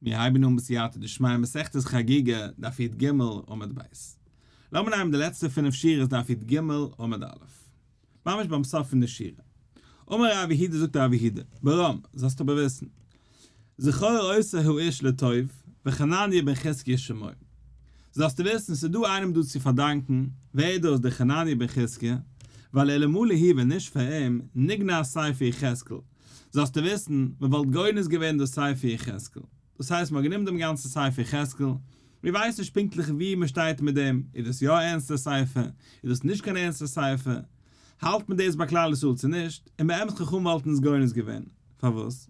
מיר הייבן אן בסייעתא דשמיא מסכת חגיגה, דף י"ג עמוד ב'. לאמיר נעמען די לעצטע פינף שורות דף י"ג עמוד א'. ממש ביים סוף פון די שורה. אמר רב יהודה זאגט רב יהודה, ברם, זאלסט אבער וויסן, זכור אותו האיש לטוב, וחנניה בן חזקיה שמו. זאלסטו וויסן, ס'איז דא איינעם דא צו פארדאנקען, ווער איז דאס דער חנניה בן חזקיה? ווייל אלמלא הוא ווען נישט פאר אים, נגנז ספר יחזקאל, זאלסטו וויסן, מען וואלט גונז געווען דאס ספר יחזקאל. דאס הייסט מען האט גענומען דעם גאנצן ספר יחזקאל, מיר ווייסן נישט פונקטליך וואו מען שטייט מיט דעם, איז דאס יא א ערנסטע ספר, איז דאס נישט קיין ערנסטע ספר, האלט מען דאס ביי כלל ישראל צו נישט, און באמת חכמים וואלטן עס גונז געווען, פארוואס?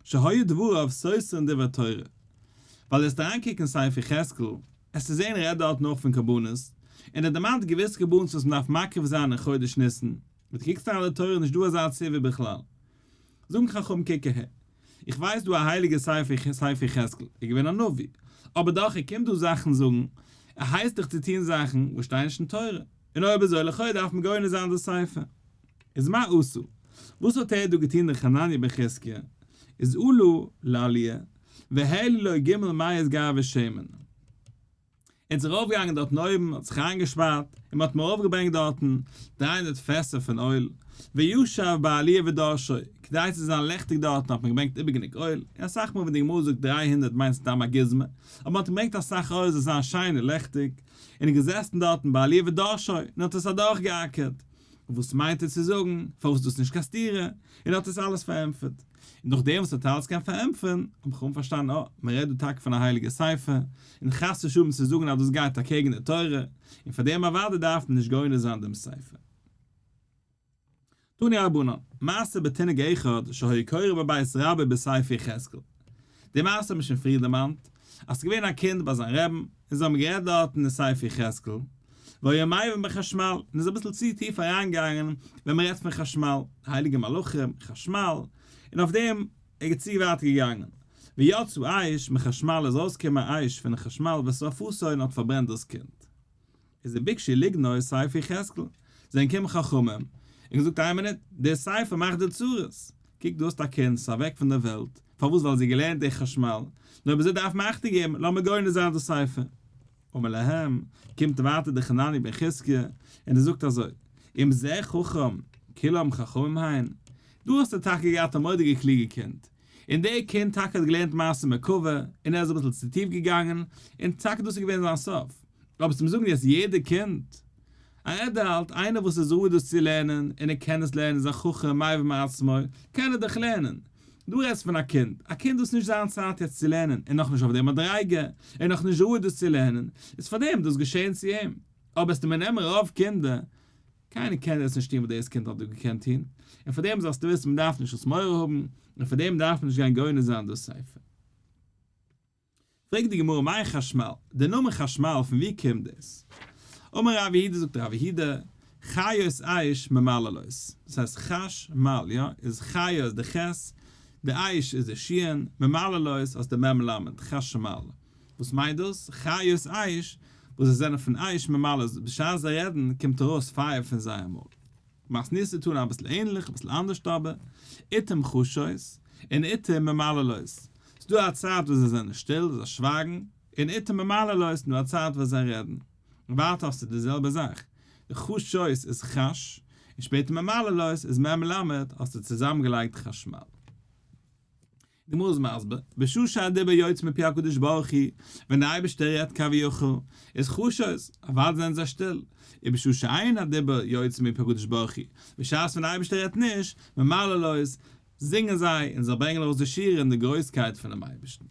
שהיו דבריו סותרין דברי תורה. ווייל וועסט אריינקוקן אין ספר יחזקאל, עסטו זען ער רעדט דארטן אויך פון קרבנות, און ער דערמאנט געוויסע קרבנות וואס מען דארף מקריב זיין אין חודש ניסן, ווען דו קוקסט אריין אין די תורה איז נישט דא אזא ציווי בכלל. זאגן חכמים קוק אהער, איך ווייס דא א הייליגע ספר ספר יחזקאל איז געווען א נביא, אבער דאך ער קומט דא זאכן זאגן, ער הייסט דיך צו טון זאכן וואס שטייען נישט אין תורה, און אויב אזוי לכאו' דארף מען גונז זיין דאס ספר. איז מה עשו? וואס האט ער דא געטון דער חנניה בן חזקיה? איז עלו לעליה והעלו לו ג' מאות גרבי שמן. ער איז ארויפגעגאנגען דארטן אויבן, האט זיך איינגעשפארט, און מען האט אים ארויפגעברענגט דארטן 300 פעסער פון אויל, וישב בעליה ודרשו, כדי צו זיין לעכטיג דארטן האט מען געברענגט איבער גענוג אויל, און אסאך מאל ווען די גמרא זאגט 300 מיינט סתם א גוזמא, אבער מען האט געברענגט אסאך אויל זאל זיין שיין און לעכטיג, און איז געזעסן דארטן בעליה ודרשו, און האט עס אדורכגעאקערט. און וואס מיינט ער צו זאגן, פארוואס איז דאס נישט קיין סתירה, און האט עס אלעס פארענטפערט. און נאכדעם וואס ער האט אלעס קען פארענטפערן, האבן חכמים פארשטאנען, אה, מען רעדט דא טאקע פון א הייליגע ספר, און חס ושלום צו זאגן אז דאס גייט אקעגן די תורה, און פאר דעם אוודאי דארף מען נישט גונז זיין דעם ספר. תנו רבנן, מעשה בתינוק אחד שהיה קורא בבית רבו בספר יחזקאל. די מעשה האט מען שוין פריער דערמאנט, אז ס'איז געווען א קינד ביי זיין רעבן, און זיי האבן גערעדט דארטן אין ספר יחזקאל, והיה מבין בחשמל, און איז אביסל צו טיף אריינגעגאנגען ווען מען רעדט פון חשמל, די הייליגע מלאכים, חשמל, און אויף דעם איז ער צו ווייט געגאנגען. ויצאה אש מחשמל איז ארויסגעקומען א אש פון חשמל ושרפתו און האט פארברענט דאס קינד. איז וביקשו לגנוז ספר יחזקאל, זענען געקומען חכמים און געזאגט איין מינוט, דער ספר מאכט דיר צרות, קוק דו האסט א קינד ס'איז אוועק פון דער וועלט, פארוואס ווייל זי האט געלערנט די חשמל, נו אויב אזוי דארף מען אכטונג געבן, לאמיר גונז זיין דאס ספר. אמר להם, קומט ווייטער דער חנניה בן חזקיה און ער זאגט אזוי, אם זה חכם, כולם חכמים הן, דא האסטו טאקע געהאט א מורא'דיגע קלוגע קינד, און דער קינד טאקע האט געלערנט מעשה מרכבה, און ער איז אביסל צו טיף געגאנגען, און טאקע דאס איז געווען זיין סוף. אבער צום זאגן יעצט יעדע קינד, א adult, איינער וואס איז ראוי דאס צו לערנען, און ער קען עס לערנען, איז א חכם, מבין מעצמו, קען ער דאך לערנען. דו רעדסט פון א קינד, א קינד וואס נישט זיין צייט יעצט צו לערנען, און נאכנישט אויף די מדריגה, און נאכנישט ראוי דאס צו לערנען, איז פארדעם דאס געשען צו אים. אבער עס טוט מיר נעמען רוב קינדער, קיינער קען דאס נישט טון וואס דאס קינד האט דא געקענט טון, און פארדעם זאלסטו וויסן מען דארף נישט וואס מורא האבן, און פארדעם דארף מען נישט גיין גונז זיין דאס ספר. פרעגט די גמרא מאי חשמל, דער נאמען חשמל פון וואו קומט דאס? אמר רב יהודה זאגט רב יהודה, חיות אש ממללות, דאס הייסט חש מל יא, איז חיות די ח', די אש איז די ש', ממללות אז די מ' ל', חשמל. וואס מיינט דאס? חיות אש, וואס זיי זענען פון אש ממללות, בשעת זיי רעדן קומט ארויס פייער פון זייער מויל. מתניתא תנא אביסל ענליך, אביסל אנדערשט אבער, עתים חשות, און עתים ממללות. ס'דא א צייט וואס זיי זענען שטיל, זיי שווייגן, און עתים ממללות, און דא א צייט וואס זיי רעדן. ווייטער האסטו די זעלבע זאך, די חשות איז חש, און שפעטער ממללות איז מ' ל', האסטו צוזאמגעלייגט חשמל. די גמרא איז מסביר, בשעה שהדיבור יוצא מפי הקדוש ברוך הוא, ווען דער אייבערשטער רעדט כביכול, איז חשות, אוודאי זענען זיי שטיל, ובשעה שאין הדיבור יוצא מפי הקדוש ברוך הוא, בשעת ווען דער אייבערשטער רעדט נישט, ממללות, זינגען זיי און זיי ברענגען ארויס די שירה און די גרויסקייט פונעם אייבערשטן.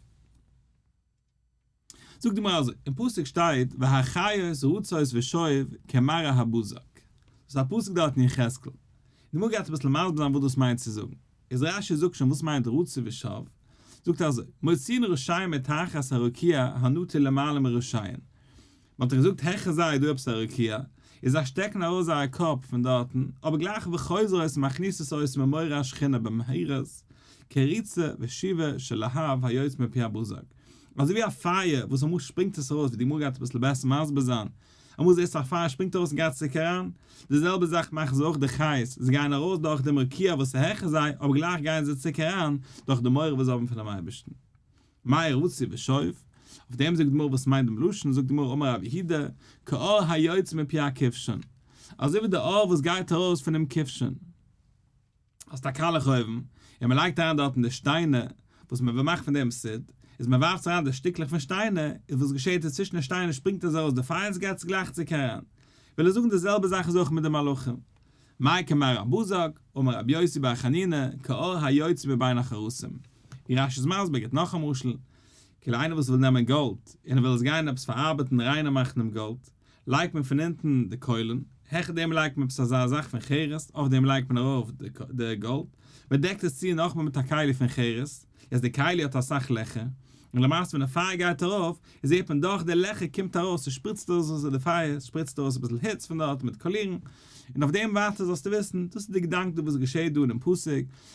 זאגט די גמרא אזוי, אין פסוק שטייט והחיות רצות ושוב כמראה הבזק, דאס איז א פסוק דארט אין יחזקאל, די גמרא גייט אביסל מסביר זיין וואס דאס מיינט צו זאגן, איז רש"י זאגט שוין וואס מיינט רצוא ושב, זאגט ער אזוי, מוציאין ראשיהן מתחת הרקיע הנטוי למעלה מראשיהן, מען האט דאך געזאגט העכער זיי איז דא עפעס א רקיע, איז זיי שטעקן ארויס זייער קאפ פון דארטן, אבער גלייך וחוזרות ומכניסות אותן ממורא השכינה במהירות, כריצה ושיבה של להב היוצא מפי הבזק. אזוי ווי א פייער וואס אמאל שפרינגט עס ארויס, ווי די גמרא גייט אביסל בעסער מסביר זיין, אמאל זעסטו א פייער שפרינגט ארויס און גייט צוריק אריין, די זעלבע זאך מאכן זיי אויך די חיות, זיי גייען ארויס דורך דעם רקיע וואס איז העכער זיי, אבער גלייך גייען זיי צוריק אריין דורך די מורא וואס זיי האבן פונעם אייבערשטן. מאי רצוא ושוב? אויף דעם זאגט די גמרא וואס מיינט דעם לשון, זאגט די גמרא אמר רב יהודה, כאור היוצא מפי הכבשן, אזוי ווי די אור וואס גייט ארויס פונעם כבשן. האסט א קאלעך אויוון, און מען לייגט אריין דארטן די שטיינער וואס מען וויל מאכן פון דעם סיד, איז מען ווארפט אריין די שטיקלעך פון שטיינער, איז וואס געשעט איז צווישן די שטיינער שפרינגט אזוי ארויס די פייער און ס'גייט גלייך צוריק אריין. וויל ער זאגן די זעלבע זאך איז אויך מיט די מלאכים. מאי כמר הבזק, אמר רבי יוסי בר חנינא, כאור היוצא מבין החרסים. ווי רש"י איז מסביר גיבט נאך א משל, כאילו איינער וואס וויל נעמען גאלד, און ער וויל עס גיין עפעס פארארבעטן ריינער מאכן דעם גאלד, לייגט מען פון אונטן די קוילן, העכער דעם לייגט מען עפעס אזא זאך פון חרס, אויף דעם לייגט מען ארויף די גאלד, מען דעקט עס צו נאכמער מיט א כלי פון חרס, יעצט די כלי האט אסאך לעכער, און למעשה ווען די פייער גייט ארויף, זעט מען דורך די לעכער קומט ארויס, ס'שפריצט ארויס אזוי די פייער, ס'שפריצט ארויס אביסל היץ פון דארט מיט קאלירן, און אויף דעם ווייטער זאלסטו וויסן, דאס איז די געדאנק דא וואס געשעט דא אינעם פסוק,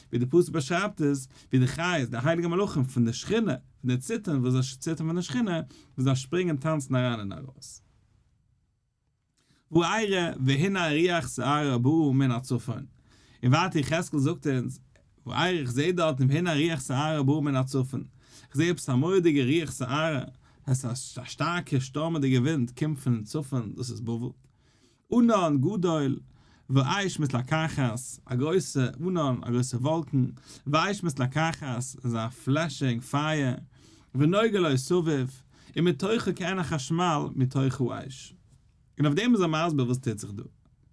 ווי די פסוק באשרייבט עס, ווי די חיות, די הייליגע מלאכים פון די שכינה, פון די ציטערן וואס זיי ציטערן פון די שכינה, וואס זיי שפרינגען טאנצן אריין און ארויס. וארא והנה רוח סערה באה מן הצפון, און ווייטער יחזקאל זאגט אונז, וארא איך זעה דארטן והנה רוח סערה באה מן הצפון, איך זעה עפעס א מורא'דיגע רוח סערה, עס איז א שטארקע שטורמעדיגע ווינט קומט פון צפון, דאס איז בבל, ענן גדול ואש מתלקחת, א גרויסע ענן, א גרויסע וואלקן, ואש מתלקחת, אזא flashing פייער, ונוגה לו סביב, ומתוכה כעין החשמל מתוך האש. און אויף דעם איז ער מסביר וואס טוט זיך דא.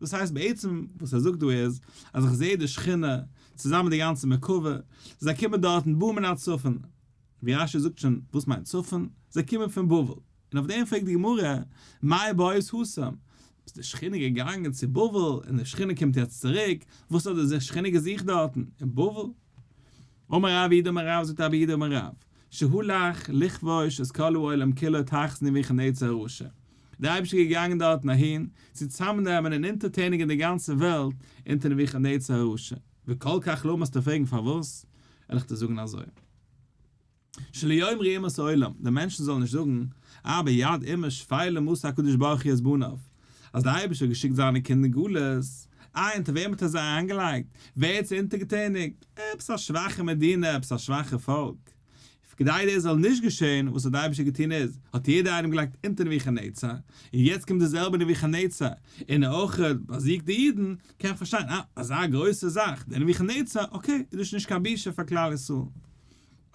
דאס הייסט בעצם וואס ער זאגט דא איז, אז איך זעה די שכינה, צוזאמען מיט די גאנצע מרכבה, זיי קומען דארטן בא מן הצפון. ווי רש"י זאגט שוין, וואס מיינט צפון? זיי קומען פון בבל. און אויף דעם פרעגט די גמרא, מאי בעית התם? איז די שכינה געגאנגען צו בבל און די שכינה קומט יעצט צוריק, וואס האט די שכינה געזוכט דארטן אין בבל? אמר רב יהודה אמר רב זאגט רב יהודה אמר רב, שהלך לכבוש את כל העולם כולו תחת נבוכדנצר הרשע, דער אייבערשטער איז געגאנגען דארטן אהין צו צוזאמנעמען און אונטערטעניגען די גאנצע וועלט אונטער נבוכדנצר הרשע, וכל כך למה וועסטו פרעגן פארוואס, וועל איך דיר זאגן אזוי. שלא יאמרו אומות העולם, די מענטשן זאלן נישט זאגן, אה ביד אומה שפלה מסר הקדוש ברוך הוא את בניו, אז דער אייבערשטער האט געשיקט זיינע קינדער אין גלות, אה אונטער וועם האט ער זיי אריינגעלייגט, ווער האט זיי אונטערגעטעניגט, עפעס א שוואכע מדינה, עפעס א שוואכע פאלק. כדי דאס זאל נישט געשען, וואס האט דער אייבערשטער געטון איז, האט יעדער איינעם געלייגט אונטער נבוכדנצר, און יעצט קומט דער זעלבער נבוכדנצר און ער אויך באזיגט די אידן, קען איך פארשטיין, אה, אזא גרויסע זאך, דער נבוכדנצר, okay, איז דאס נישט קיין בושה פאר כלל ישראל.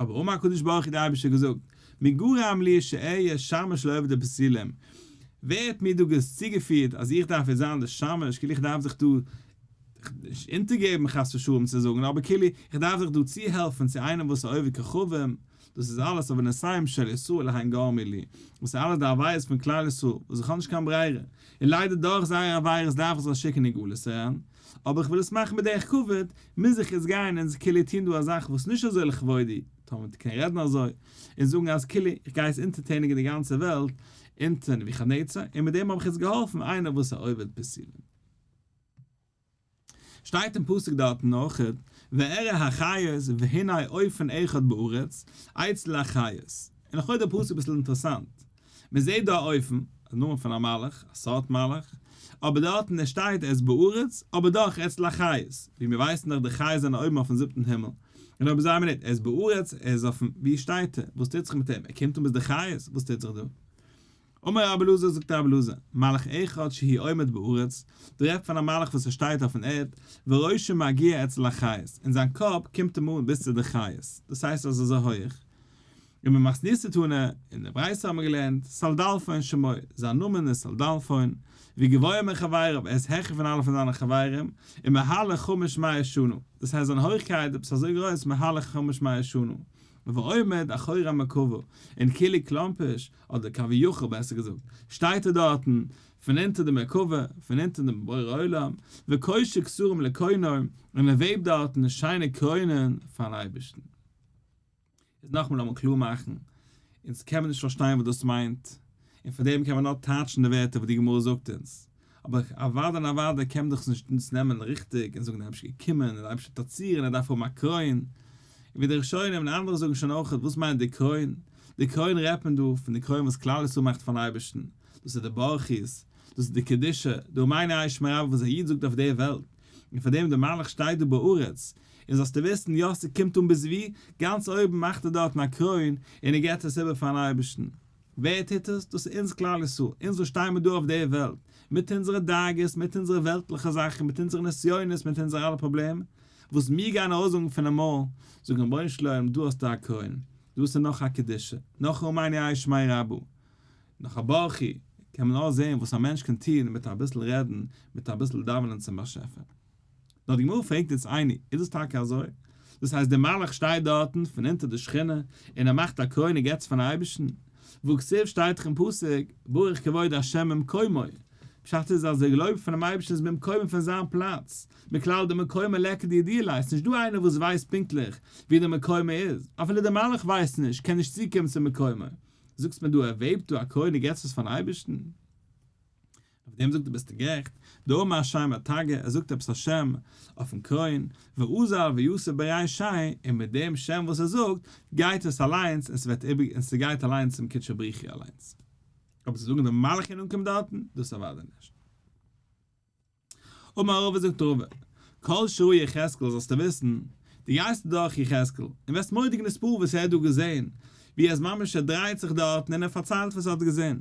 אבער אמר הקדוש ברוך הוא דער אייבערשטער געזאגט, מי גרם לי שאהיה שמש לעובדי פסילים, ווער האט מיר דא צוגעפירט אז איך דארף יעצט זיין דער שמש, כאילו איך דארף זיך דא נישט אונטערגעבן חס ושלום צו זאגן, אבער כאילו איך דארף זיך דא צוהעלפן צו איינעם וואס איז עובד כוכבים, דאס איז אלעס עוונותיהם של ישראל הן גרמו לי, דאס איז אלעס די עבירות פון כלל ישראל, וואס איך האב נישט קיין ברירה, און ליידער דורך זייערע עבירות דארף איך זיי שיקן אין גלות אריין, אבער איך וויל עס מאכן בדרך כבוד, מוז איך יעצט גיין און כאילו טון דא א זאך וואס נישט אזוי לכבודי, טאמער מען קען רעדן אזוי, און זאגן אז כאילו איך גיי יעצט אונטערטעניגן די גאנצע וועלט אונטער נבוכדנצר, און מיט דעם האב איך יעצט געהאלפן איינער וואס איז עובד פסילים. שטייט אין פסוק דארטן אויך, וארא החיות והנה אופן אחד בארץ, אצל החיות. און לכאו' דער פסוק אביסל אינטערעסאנט. מען זעט דא א אופן, א נאמען פון א מלאך, א סארט מלאך, אבער דארטן עס שטייט ער איז בארץ, אבער דאך אצל החיות, ווי מיר ווייסן דאך די חיות זענען אויבן אויפן זיבטן הימל, און אויב זיי מינוט, ער איז בארץ, ער איז אויפן, ווי שטייט ער? וואס טוט זיך מיט אים? ער קומט אן ביז די חיות? וואס טוט זיך דא? אמר רבי אלעזר, זאגט רבי אלעזר, מלאך אחד שהוא עומד בארץ, דא רעדט פון א מלאך וואס ער שטייט אויפן ערד, וראשו מגיע אצל החיות, און זיין קאפ קומט אים אן ביז צו די חיות, דאס הייסט אז ער איז אזוי הויעך. און במתניתא תנא, אין די ברייתא האבן מיר געלערנט, סלדלפון שמו, זיין נאמען איז סלדלפון, וגבוה מחבריו, ער איז העכער פון אלע פון זיינע חברים, ומהלך חמש מאות שנה, דאס הייסט זיין הויכקייט איז אזוי גרויס מהלך חמש מאות שנה, ועומד אחורי המרכבה, און כאילו קלאמפיש, אדער כביכול בעסער געזאגט, שטייט ער דארטן, פון אונטער די מרכבה, פון אונטער דעם בורא עולם, וקושר כתרים לקונו, און ער וועבט דארטן שיינע קרוינען פארן אייבערשטן. איז נאכאמאל לאמיר קלאר מאכן, אונז קען מען נישט פארשטיין וואס דאס מיינט, און פאר דעם קען מען נאר טייטשן די ווערטער וואס די גמרא זאגט אונז, אבער אוודאי און אוודאי קען מען דאך נישט אונז נעמען ריכטיג און זאגן דער אייבערשטער איז געקומען און דער אייבערשטער האט א ציור און ער דארף האבן א קרוין, און ווי די ראשונים און אנדערע זאגן שוין אויך, וואס מיינט די קרוין? די קרוין רעדט מען דא פון די קרוין וואס כלל ישראל מאכט פארן אייבערשטן, דאס איז די ברכות, דאס איז די קדושה, די אמין אי שמע רבה וואס א איד זאגט אויף די וועלט, און פאר דעם דער מלאך שטייט דא בארץ. און זאלסטו וויסן, יא ס'קומט אן ביז ווי, גאנץ אויבן מאכט ער דארטן א קרוין און ער געבט עס איבער פארן אייבערשטן. ווער טוט עס? דאס איז אונז כלל ישראל, אונז וואס שטייען מיר דא אויף דער וועלט, מיט אונזערע דאגות, מיט אונזערע וועלטליכע זאכן, מיט אונזערע נסיונות, מיט אונזערע אלע פראבלעמען, וואס מיר גייען ארויסזאגן פונעם מויל, זאגן רבונו של עולם דא האסטו א קרוין, דא האסטו נאך א קדושה, נאך א אמן יהא שמיה רבא, נאך א ברכי, קען מען נאר זען וואס א מענטש קען טון מיט אביסל רעדן, מיט אביסל דאווענען צום באשעפער. נאר די גמרא פרעגט יעצט איני, איז דאס טאקע אזוי? דאס הייסט דער מלאך שטייט דארטן פון אונטער די שכינה און ער מאכט א קרוין און געבט עס פארן אייבערשטן? והכתיב שטייט דאך אין פסוק ברוך כבוד ה' ממקומו, פשט איז אז דער געלויבט פונעם אייבערשטן איז ממקומו פון זיין פלאץ, מכלל דמקומו ליכא דידיע ליה, ס'נישט דא איינער וואס ווייסט פונקטליך ווי דער מקומו איז, אפילו דער מלאך ווייסט נישט, קען נישט צוקומען צום מקומו, זאגסט מיר דא ער וועבט דא א קרוין און געבט עס פארן אייבערשטן? אויף דעם זאגט ער ביסטו גערעכט, דאמר שמיה תגא, ער זאגט עפעס א שם אויפן קרוין, ואזל ויתיב ברישיה, און מיט דעם שם וואס ער זאגט, גייט עס אליינס און ס'וועט איבער און ס'גייט אליינס צום קודשא בריך הוא אליינס. אבער צו זאגן דער מלאך קען אנקומען דארטן, דאס אוודאי נישט. אמר רבא זאגט רבא, כל שראה יחזקאל זאלסטו וויסן, דו גייסט אדורך יחזקאל, און וועסט מורא'דיג נתפעל וואס ער האט דא געזען, ווי ער איז ממש ער דרייט זיך דארטן און ער פארציילט וואס ער האט געזען.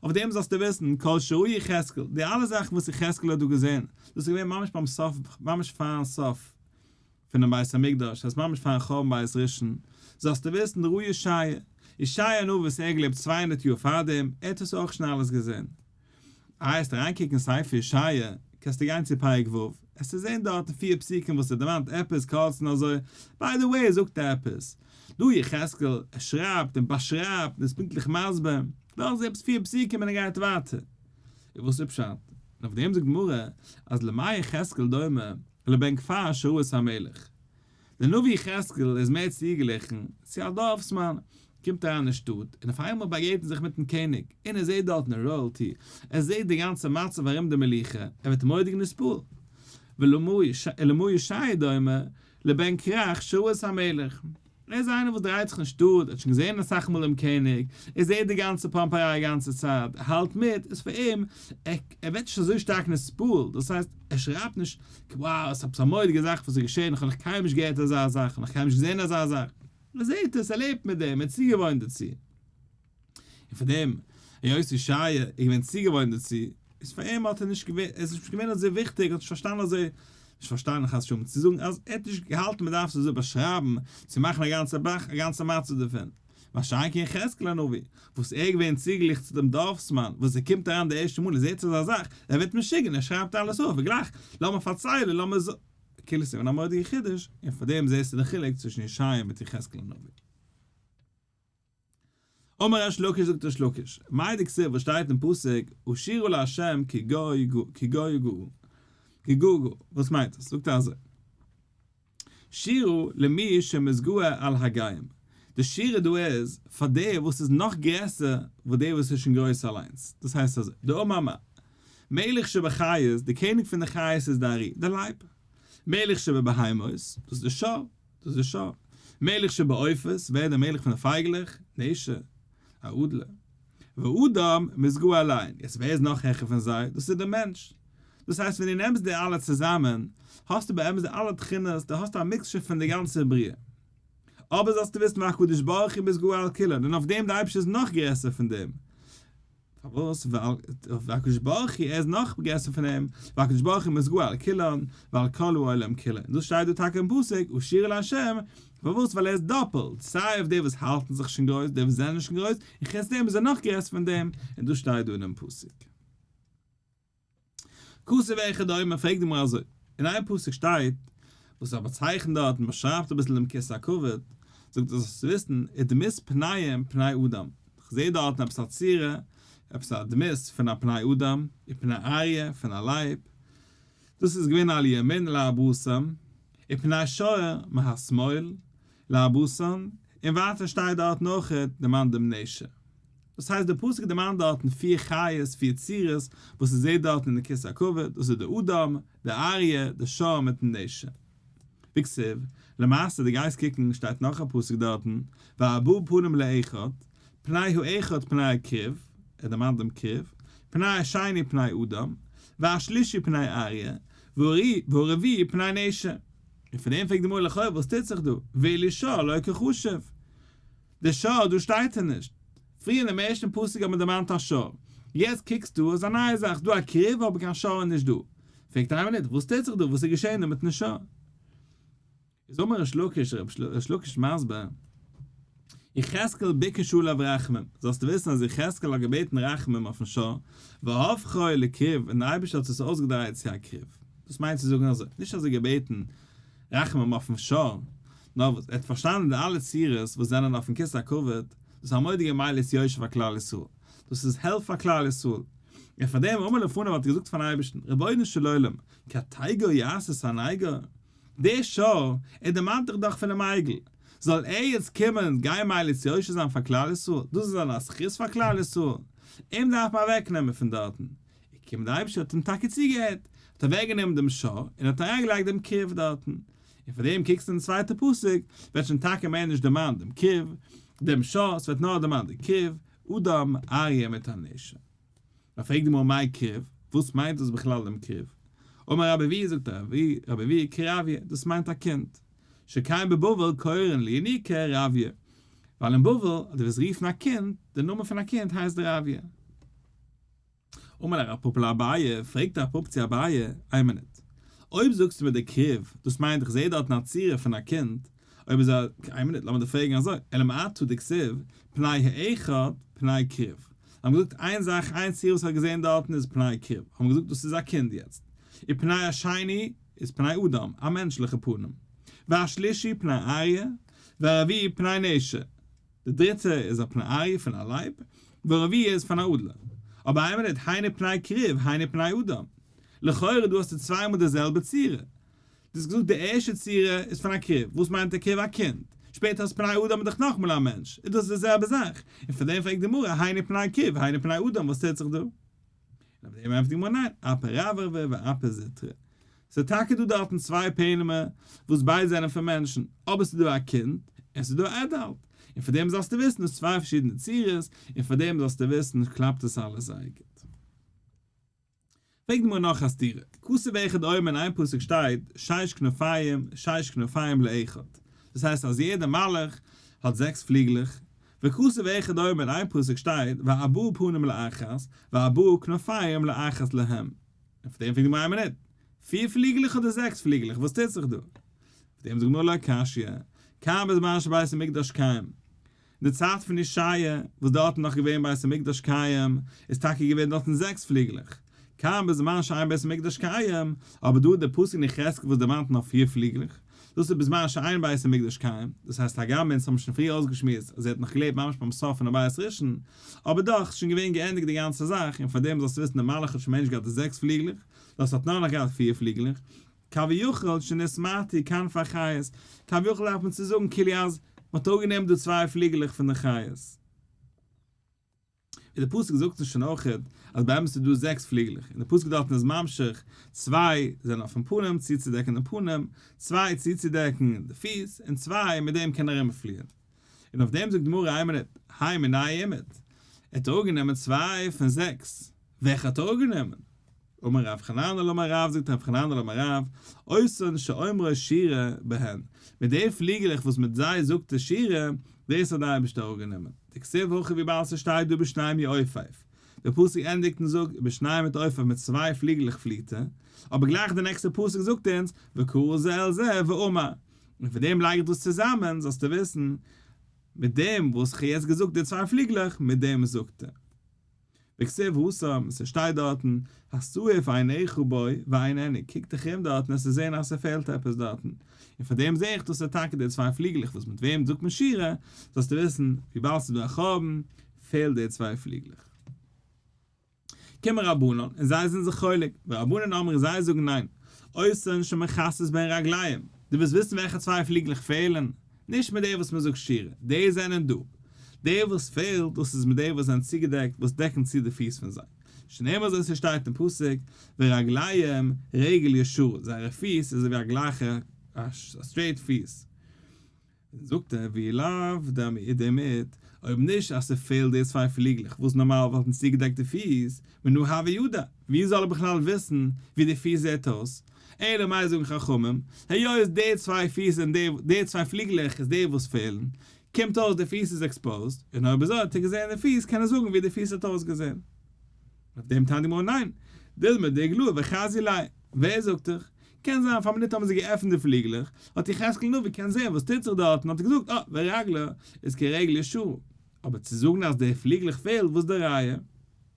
אויף דעם זאלסטו וויסן, כל שראה יחזקאל, די אלע זאכן וואס יחזקאל האט דא געזען, דאס איז געווען ממש ביים סוף, ממש פארן סוף פונעם בית המקדש, דאס ממש פארן חורבן בית ראשון, זאלסטו וויסן, ראה ישעיה, ישעיה הנביא וואס ער האט געלעבט 200 יאר פארדעם, ער האט עס אויך שוין אלעס געזען. איי עסט אריינקוקן אין ספר ישעיה, קענסטו גיין צו פרק ו', עסטו זען דארטן פיר פסוקים וואס ער דערמאנט עפעס קורץ און אזוי, by the way זאגט ער עפעס, דא יחזקאל, ער שרייבט און באשרייבט און איז פונקטליך מסביר, דארט איז עפעס פיר פסוקים און ער גייט ווייטער. און וואס איז פשט? און אויף דעם זאגט גמרא אז למה יחזקאל דומה לבן כפר שראה את המלך. דער נביא יחזקאל איז מער צוגעגליכן צו א דארפסמאן, קומט אריין אין שטאט און אויף איינמאל באגעגנט ער זיך מיטן קעניג, און ער זעט דארטן royalty, ער זעט די גאנצע מצב ארום די מלוכה, ער ווערט מורא'דיג נתפעל. ולמה ישעי' דומה לבן כרך שראה את המלך. ער איז איינער וואס דרייט זיך אין שטאט, ער האט שוין געזען אסאך מאל דעם קעניג, ער זעט די גאנצע פאמפעריי א גאנצע צייט, ער האלט מיט, איז פאר אים, ער ווערט נישט אזוי שטארק נתפעל, דאס הייסט, ער שרייבט נישט, wow, עס איז עפעס א מורא'דיגע זאך וואס איז געשען, איך האב נאך קיינמאל נישט געהערט אזא זאך, איך האב נאך קיינמאל נישט געזען אזא זאך. ער זעט עס, ער לעבט מיט דעם, ער איז צוגעוואוינט דערצו. און פאר דעם, היות ישעיה איז געווען צוגעוואוינט דערצו, איז פאר אים האט ער נישט געווען, עס איז נישט געווען אזוי וויכטיג, ער האט נישט פארשטאנען אזוי, נישט פארשטאנען חס ושלום, צו זאגן אז ער האט נישט געהאלטן מען דארף עס אזוי באשרייבן, צו מאכן א גאנצע באך, א גאנצע מצב דערפון. מה שאין כן יחזקאל הנביא, וואס ער איז געווען צוגעגליכן צו דעם דארפסמאן, וואס ער קומט אריין די ערשטע מאל און זעט אזא זאך, ער ווערט משוגע און ער שרייבט אלעס אויף, גלייך, לאמיר פארציילן, לאמיר זאגן, כאילו עס איז געווען א מורא'דיגע חידוש, און פאר דעם זעסטו די חילוק צווישן ישעיה מיט יחזקאל הנביא. אמר ריש לקיש זאגט ריש לקיש, מאי דכתיב וואס שטייט אין פסוק אשירה לה' כי גאה כי גאה גאה כי גאה גאה, וואס מיינט עס? זאגט ער אזוי, שירה למי שמתגאה על הגאים, די שירה דא איז פאר דער וואס איז נאך גרעסער וואס דער וואס איז שוין גרויס אליינס, דאס הייסט אזוי, דאמר מר, מלך שבחיות, די קעניג פון די חיות איז די ארי', די לייב, מלך שבבהמות, דאס איז די שור, דאס איז די שור. מלך שבעופות, ווער איז דער מלך פון די פייגלעך? נשר, א אדלער. ואדם מתגאה עליהן, יעצט ווער איז נאך העכער פון זיי? דאס איז דער מענטש. דאס הייסט ווען דו נעמסט די אלע צוזאמען, האסטו באמת די אלע תכונות, דו האסט א mixture פון די גאנצע בריאה. אבער זאלסטו וויסן והקדוש ברוך הוא מתגאה על כולן, און אויף דעם די אייבערשטער איז נאך גרעסער פון דעם. פארוואס? ווייל והקדוש ברוך הוא ער איז נאך גרעסער פון אים, והקדוש ברוך הוא מתגאה על כולן ועל כל העולם כולו, און דאס שטייט דא טאקע אין פסוק אשירה לה', פארוואס? ווייל ער איז דאפעלט, סיי אויף די וואס האלטן זיך שוין גרויס, די וואס זענען שוין גרויס, און חוץ דעם איז ער נאך גרעסער פון דעם, און דאס שטייט דא אינעם פסוק. כתוב אחד אומר פרעגט די גמרא אזוי, אין איין פסוק שטייט, וואס ער באצייכנט דארט און באשרייבט אביסל דעם כסא הכבוד, זאגט ער זאלסט וויסן, ודמות פניהם פני אדם, כ'זעה דארטן עפעס א צורה, עפעס א דמות פון א פני אדם, ופני אריה, פון א לייב, דאס איז געווען על ימין לארבעתם, ופני שור מהשמאל לארבעתם, און ווייטער שטייט דארטן אויכעט דערמאנט דעם נשר. דאס הייסט דער פסוק דערמאנט דארטן פיר חיות, פיר צורות, וואס עס זעט דארטן אין די כסא הכבוד, דאס איז די אדם, די אריה, די שור מיטן נשר. וכתיב, למעשה דו גייסט קוקן שטייט נאך א פסוק דארטן, וארבעה פנים לאחד, פני האחד פני הכרוב, ער דערמאנט דעם כרוב, פני השני פני אדם, והשלישי פני אריה, והרביעי פני נשר. און פון דעם פרעגט די גמרא לכאורה וואס טוט זיך דא, ואילו שור לא קא חשיב, די שור דא שטייט ער נישט, פריער אינעם ערשטן פסוק האט מען דערמאנט א שור, יעצט קוקסטו איז א נייע זאך, ס'דא א כרוב אבער קיין שור איז נישט דא, פרעגט איין מינוט וואס טוט זיך דא, וואס איז געשען דא מיטן שור? איז אמר ריש לקיש, ריש לקיש מסביר, יחזקאל ביקש עליו רחמים, זאלסטו וויסן אז יחזקאל האט געבעטן רחמים אויפן שור, והפכו לכרוב, און דער אייבערשטער האט עס אויסגעדרייט צו א כרוב. דאס מיינט צו זאגן אזוי, נישט אז ער האט געבעטן רחמים אויפן שור, נאר וואס ער האט פארשטאנען די אלע צורות וואס זענען אויפן כסא הכבוד, דאס איז א מורא'דיגע מליץ יושר פאר כלל ישראל, דאס איז העלפט פאר כלל ישראל, און פאר דעם אמר לפניו האט ער געזאגט פארן אייבערשטן, רבונו של עולם, קטיגור יעשה סניגור? דער שור, ער דערמאנט דיך דאך פונעם עגל, זאל ער יעצט קומען גיין מליץ יושר זיין פאר כלל ישראל, דאס איז אן א זכות פאר כלל ישראל, אים דארף מען אוועק נעמען פון דארטן, איז געקומען דער אייבערשטער האט אים טאקע צוגעהערט, האט אוועק גענומען דעם שור און האט אריין געלייגט דעם כרוב דארטן, און פאר דעם קוקסטו אין די צווייטע פסוק, ווערט שוין טאקע מער נישט דערמאנט דעם כרוב, דעם שור, עס ווערט נאר דערמאנט די כרוב, אדם, אריה מיט א נשר. מען פרעגט די גמרא מאי כרוב, וואס מיינט דאס בכלל דעם כרוב? אמר רבי אבהו, זאגט רבי אבהו, כרביא, דאס מיינט א קינד, שכן בבבל קורין לינוקא רביא, ווייל אין בבל אז דו וועסט רופן א קינד, די נאמען פון א קינד הייסט רביא. אמר ליה רב פפא לאביי, פרעגט רב פפא צו אביי, איין מינוט, אויב זאגסטו מיר די כרוב, דאס מיינט איך זעה דארטן א צורה פון א קינד, אויב איז א, איין מינוט לאמיר דיר פרעגן אזוי, אלא מעתה דכתיב, פני האחד פני כרוב. האבן געזאגט איין זאך איין ציור וואס ער האט געזען דארטן איז פני כרוב, האבן געזאגט דאס איז א קינד יעצט, און פני השני איז פני אדם, א מענטשליכע פנים, והשלישי פני אריה, והרביעי פני נשר, די דריטע איז א פני אריה פון א לייב, והרביעי איז פון א אדלער. אבער איין מינוט, היינו פני כרוב, היינו פני אדם. לכאורה דא האסטו צוויי מאל די זעלבע צורה. דו האסט געזאגט די ערשטע צורה איז פון א כרוב, וואס מיינט א כרוב? א קינד. שפעטער האסט פני אדם איז דאך נאכאמאל א מענטש, איז דאס די זעלבע זאך. און פאר דעם פרעגט די גמרא, היינו פני כרוב, היינו פני אדם, וואס טוט זיך דא? און אויף דעם ענטפערט די גמרא ניין, אפי רברבי ואפי זוטרי. ס'איז טאקע דא דארטן צוויי פענעמער וואס ביידע זענען פון מענטשן, אבער ס'איז דא א קינד און ס'איז דא א adult, און פאר דעם זאלסטו וויסן דאס צוויי פארשידענע צורות, און פאר דעם זאלסטו וויסן קלאפט עס אלעס זייער גוט. פרעגט די גמרא נאך א סתירה, כתוב אחד אומר אין איין פסוק שטייט שש כנפיים שש כנפיים לאחד, דאס הייסט אז יעדער מלאך האט זעקס פליגלעך, וכתוב אחד אומר אין איין פסוק שטייט וארבעה פנים לאחת וארבעה כנפיים לאחת להם, און פון דעם פרעגט די גמרא איין מינוט, פיר פליגלעך אדער זעקס פליגלעך וואס טוט זיך דא? אויף דעם זאגט די גמרא לא קשיא, כאן בזמן שבית המקדש קיים, אין די צייט פון ישעיה, וואס דארט איז נאך געווען בית המקדש קיים, איז טאקע געווען דארטן זעקס פליגלעך, כאן בזמן שאין בית המקדש קיים, אבער דא די פסוק אין יחזקאל וואס דערמאנט נאר פיר פליגלעך, דאס איז בזמן שאין בית המקדש קיים, דאס הייסט הגם אונז האבן שוין פריער אויסגעשמועסט אז ער האט נאך געלעבט ממש ביים סוף פונעם בית ראשון, אבער דאך איז שוין געווען געענדיגט די גאנצע זאך, און פארדעם זאלסטו וויסן דער מלאך האט שוין מער נישט געהאט די זעקס פליגלעך, נאר עס האט נאר נאך געהאט פיר פליגלעך, כביכול שנתמעטו כנפי החיות, כביכול דארף מען צו זאגן כאילו אז מען האט אפגענומען דא צוויי פליגלעך פון די חיות. ווי די פסוק זאגט אונז שוין אויכעט אז באמת איז דא זעקס פליגלעך, און די פסוק דארטן איז ממשיך, צוויי זענען אויפן פנים צוצודעקן דעם פנים, צוויי צוצודעקן די פיס, און צוויי מיט דעם קען ער ארומפליען. און אויף דעם זאגט די גמרא איין מינוט, הי מינייהו אימעט, ער האט אראפגענומען צוויי פון זעקס, וועלכע האט ער אראפגענומען? אמר רב חננאל אמר רב, זאגט רב חננאל אמר רב, אותן שאומרות שירה בהן, מיט די פליגעלעך וואס מיט זיי זאגט ער שירה, דאס האט דער אייבערשטער אראפגענומען, דכתיב הכא וויבאלד ס'שטייט דא בשניים יעופף, דער פסוק ענדיגט און זאגט בשניים יתעופף מיט צוויי פליגלעך פליעט ער, אבער גלייך דער נעקסטער פסוק זאגט אונז וקרא זה אל זה ואמר, און פון דעם לייג איך דאס צוזאמען, זאלסטו וויסן, מיט דעם וואס איך האב יעצט געזאגט די צוויי פליגלעך, מיט דעם זאגט ער. וכתיב התם, ס'שטייט דארטן, התעיף עיניך בו ואיננו, קוק דיך ארום דארטן וועסטו זען אז ס'פעלט עפעס דארטן, און פון דעם זע איך דאס איז טאקע די צוויי פליגלעך וואס מיט וועם זאגט מען שירה, זאלסטו וויסן, וויבאלד ס'איז דא א חורבן, פעלט די צוויי פליגלעך. קומען רבנן און זיי זענען זיך חולק, ורבנן אמרי זיי זאגן ניין, אותן שמכסות בהן רגליהם, דו ווילסט וויסן וועלכע צוויי פליגלעך פעלן? נישט מיט די וואס מען זאגט שירה, די זענען דא. די וואס פעלט, דאס איז מיט די וואס זענען צוגעדעקט, וואס דעקן צו די פיס פון זיי. שנאמר אזוי ס'שטייט אין פסוק, ורגליהם רגל ישרה, זייערע פיס איז אזוי ווי א גלייכע, א straight פיס. זאגט ער, ואי לאו דערמיט. אויב נישט אז ס'פעלט די צוויי פליגלעך וואס נארמאל וואלטן צוגעדעקט די פיס, מנא הוה ידע, ווי זאל ער בכלל וויסן ווי די פיס זעט אויס? אלא מאי זאגן חכמים, היות די צוויי פיס און די צוויי פליגלעך איז די וואס פעלן, קומט אויס די פיס איז exposed, און אויב אזוי האט ער געזען די פיס קען ער זאגן ווי די פיס האט אויסגעזען. אויף דעם טענה'ט די גמרא ניין, דילמא דאיגלאי וחזי ליה, ווער זאגט דיך? קען זיין פאר א מינוט האבן זיי געעפנט די פליגלעך, האט יחזקאל הנביא געקענט זען וואס טוט זיך דארטן, האט ער געזאגט אה, ורגלא איז כרגל ישרה, אבער צו זאגן אז די פליגלעך פעלט וואס די ראיה? און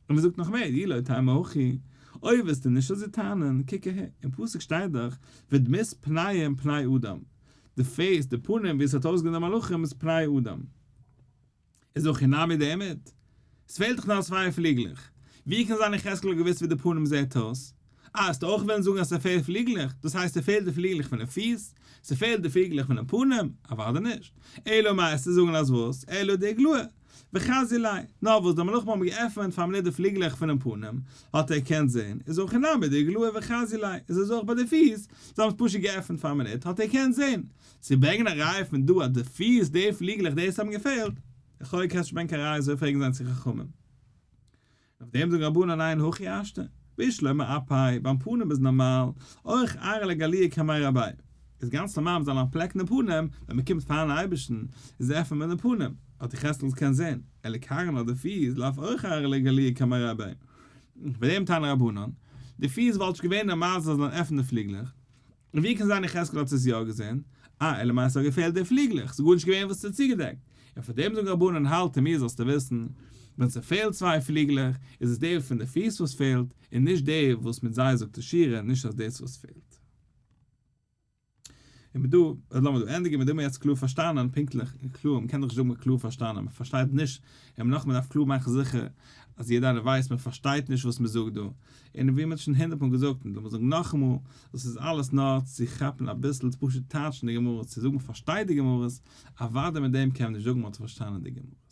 מען זאגט נאך מער, אי לא תימא הכי, אויב וועסטו נישט אזוי טענה'ן, קוק אהער, אין פסוק שטייט דאך, ודמות פניהם פני אדם, די face, די פנים ווי עס האט אויסגעזען די מלאכים איז פני אדם. איז הכי נמי דערמיט? עס פעלט דאך נאר צוויי פליגלעך. ווי קען זיין יחזקאל האט געוואוסט ווי די פנים זעט אויס? אה, וועסטו אויך וועלן זאגן אז ס'פעלט פליגלעך, דאס הייסט ס'פעלט די פליגלעך פונעם פיס? ס'פעלט די פליגלעך פונעם פנים? אוודאי נישט. אלא מאי וועסטו זאגן אז וואס? אלא דאיגלאי. וחזי ליה. נאר וואס די מלאכים האבן געעפענט פאר מינוט די פליגלעך פונעם פנים, האט ער געקענט זען, איז הכי נמי דאיגלאי וחזי ליה, איז אזוי אויך ביי די פיס, זיי האבן עס פשוט געעפענט פאר א מינוט, האט ער געקענט זען. צו ברענגען א ראיה פון דא אז די פיס, די פליגלעך, דאס האבן געפעלט, לכאורה קענסט נישט ברענגען קיין ראיה אזוי פרעגן זיי צו חכמים. אויף דעם זאגן רבנן ניין הכי השתא, בשלמא אפיה, ביים פנים איז נארמאל, אורח ארעא לגלויי קמיה רביה, איז גאנץ נארמאל מ'זאל אנטפלעקן די פנים, ווען מ'קומט פארן אייבערשטן, איז עפענט מען די פנים, האט יחזקאל עס קענט זען, אלא כרעין אדער פיס, לאו אורח ארעא לגלויי קמיה רביה. פאר דעם טענה'ן רבנן, די פיס וואלט נישט געווען נארמאל זיי זאלן עפענען די פליגלעך, און ווי קען זיין יחזקאל האט עס יא געזען? אה, אלא מאי ס'האט געפעלט די פליגלעך, ס'איז גארנישט געווען וואס צו צוגעדעקט. און פאר דעם זאגן רבנן האלט אין מיר זאלסטו וויסן, ווען ס'פעלט צוויי פליגלעך, איז עס די פון די פיס וואס פעלט, און נישט די וואס מיט זיי זאגט די שירה, נישט אז דאס וואס פעלט. און מיט דא, לאמיר דא ענדיגן, מיט דעם האב איך יעצט קלאר פארשטאנען, פונקטליך און קלאר, מ'קען דאך נישט זאגן מ'האט קלאר פארשטאנען, מ'פארשטייט נישט, און נאכאמאל מ'דארף קלאר מאכן זיכער אז יעדער איינער ווייסט מ'פארשטייט נישט וואס מ'זאגט דא, און ווי מ'האט שוין הונדערט מאל געזאגט און לאמיר זאגן נאכאמאל, דאס איז אלעס נאר צו כאפן אביסל, צו פשוט טייטשן די גמרות, צו זאגן מ'פארשטייט די גמרות, אוודאי מיט דעם קען מען נישט זאגן מ'האט פארשטאנען די גמרות.